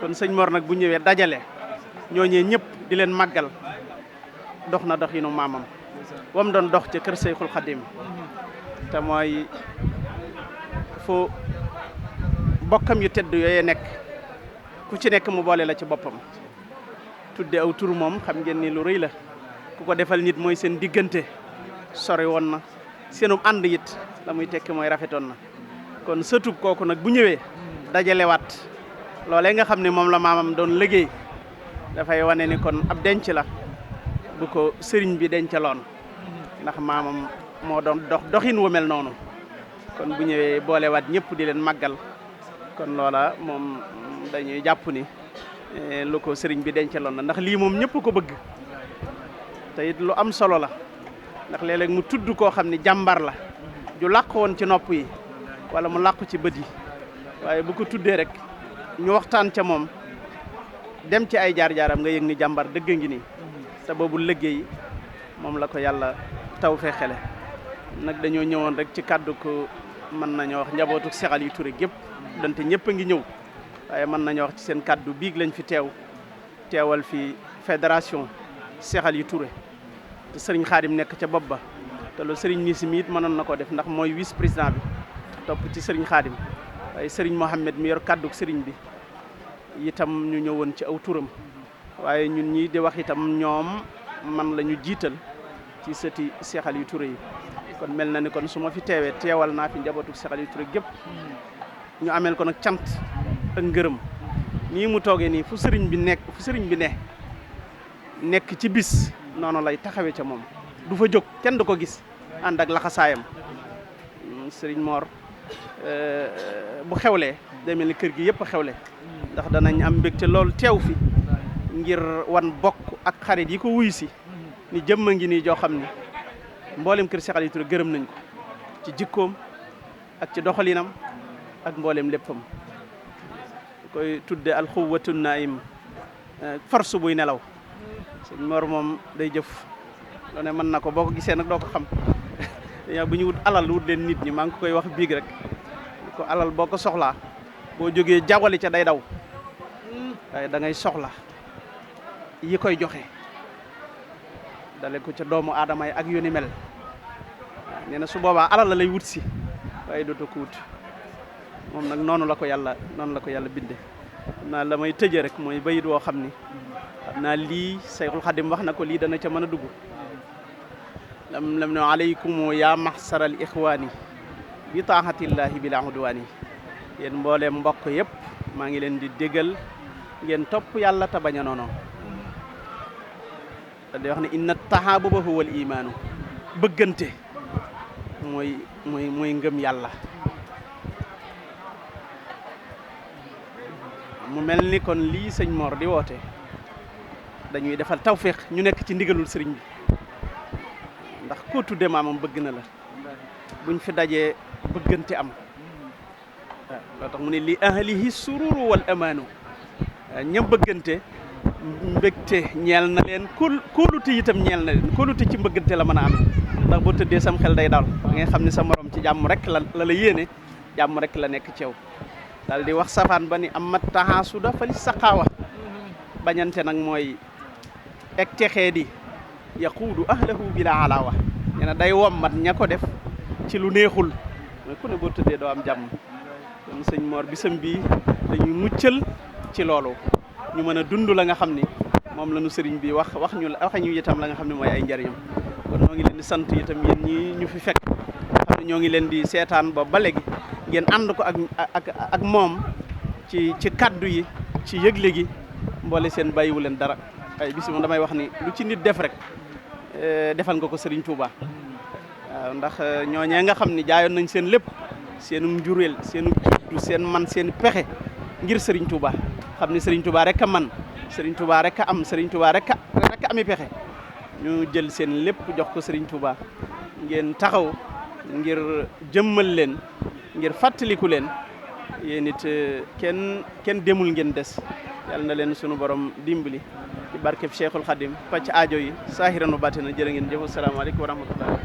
kon sëñ Mor nag bu ñëwee dajale ñooñee ñëpp di leen màggal dox na dox yi nu maamam wam doon dox ca kër Seyxul Xadim te mooy fu bokkam yu tedd yooyee nekk ku ci nekk mu boole la ci boppam tudde aw tur moom xam ngeen ni lu rëy la ku ko defal nit mooy seen diggante sori woon na seenu ànd it la muy tekki mooy rafetoon na kon sëtub kooku nag bu ñëwee dajalewaat loolee nga xam ne moom la maamam doon liggéey dafay wane ni kon ab denc la bu ko sëriñ bi dencaloon ndax maamam moo doon doxin wu mel noonu kon bu ñëwee boolewaat ñëpp di leen màggal kon loola moom dañuy jàpp ni lu ko sëriñ bi dencaloon na ndax lii moom ñëpp ko bëgg te it lu am solo la ndax léeg-léeg mu tudd koo xam ni jàmbar la ju làq woon ci nopp yi wala mu làqu ci bët yi waaye bu ko tuddee rek ñu waxtaan ca moom dem ci ay jaar-jaaram nga yëg ni jàmbar dëgg ngi nii te boobu liggéey moom la ko yàlla taw fee xele nag dañoo ñëwoon rek ci kàddu ko mën nañoo wax njabootu Cheikh Aliou Touré gépp dante ñëpp a ngi ñëw waaye mën nañoo wax ci seen kàddu biig lañ fi teewal fi fédération Cheikh Aliou Touré te sëriñ Xaadim nekk ca bopp ba te loolu sëriñ Misi mi it mënoon na ko def ndax mooy vice président bi topp ci sëriñ Xaadim waaye sëriñ Mohamed mi yor kàddu sëriñ bi itam ñu ñëwoon ci aw turam waaye ñun ñii di wax itam ñoom man la ñu jiital ci sëti Cheikh Aliou Touré yi kon mel na ni kon su ma fi teewal naa fi njabootu Cheikh Aliou Touré gépp ñu ameel ko nag cant ak ngërëm nii mu toogee nii fu sëriñ bi nekk ci bis noonu lay taxawee ca moom du fa jóg kenn du ko gis ànd ak laxasaayam sëriñ Mor bu xewlee day mel ni kër gi yëpp a xewle ndax danañ am mbégte lool teew fi ngir wan bokk ak xarit yi ko wuy si ni jëmma ngi nii joo xam ni mboolem kër Cheikh Aliou Touré gërëm nañ ko ci jikkoom ak ci doxalinam ak mboolem léppam koy tudde alxuwatu naim force buy nelaw sëñ Mor moom day jëf loo ne mën na ko boo ko gisee nag doo ko xam bu ñu wut alal wut leen nit ñi maa ngi koy wax biig rek ko alal boo ko soxlaa boo jógee jawali ca day daw waaye da ngay soxla yi koy joxe dale ko ca doomu aadama yi ak yu ni mel nee na su boobaa alal la lay wut si waaye dootoo ko wut moom nag noonu la ko yàlla binde xam naa la may tëje rek mooy bayit woo xam ni xam naa lii Seyxul Xadim wax na ko lii dana ca mën a dugg lam no aleykum ya mahsaral ixwaani bi taahatillahi bila udwaani yéen mbooleem mbokk yëpp maa ngi leen di déggal ngeen topp yàlla te bañ a noonu di wax ne inna tahabuba huwa al imaanu bëggante mooy ngëm yàlla mu mel ni kon lii sëñ Mor di woote dañuy defal tawféex ñu nekk ci ndigalul sëriñ bi ndax koo tudde maamam bëgg na la buñ fi dajee bëggante am waaw loo tax mu ne li ahlihi sururu wal amaanu ña bëggante mbégte ñeel na leen kóolute itam ñeel na leen kóolute ci mbëggante la mën a am ndax boo tëddee sam xel day daal da ngay xam ne sa morom ci jàmm rek la yéene jàmm rek la nekk ci yow daal di wax safaan ba ni amat tahaasuda fa li saqaawa bañante nag mooy ek texee di yaquudu ahlahu bila alawa nee na day wommat ña ko def ci lu neexul mooy ku ne boo tëddee doo am jàmm kon sëñ Mor bisam bii dañuy muccal ci loolu ñu mën a dund la nga xam ni moom la ñu sëriñ bi wax ñu itam la nga xam ne mooy ay njariñam kon ñoo ngi leen di sant itam yéen ñi ñu fi fekk nga xam ne ñoo ngi leen di seetaan ba léegi ngeen ànd ko ak moom ci kaddu yi ci yëgle gi mboole seen bàyyiwu leen dara ay bis moom damay wax ni lu ci nit def rek defal nga ko Serigne Touba waaw ndax ñooñee nga xam ni jaayoon nañ seen lépp seenu njureel seenu juddu seen man seen pexe ngir Serigne Touba xam ni Serigne Touba rek a man Serigne Touba rek a am Serigne Touba rek a ami pexe ñu jël seen lépp jox ko Serigne Touba ngeen taxaw ngir jëmmal leen ngir fàttaliku leen yéen it kenn demul ngeen des yàlla na leen sunu borom dimbali ci barkeb Cheikhul Khadim pàcc aajo yi saahiran wa baatinan jërë ngeen jëf asalaamaaleykum wa rahmatullah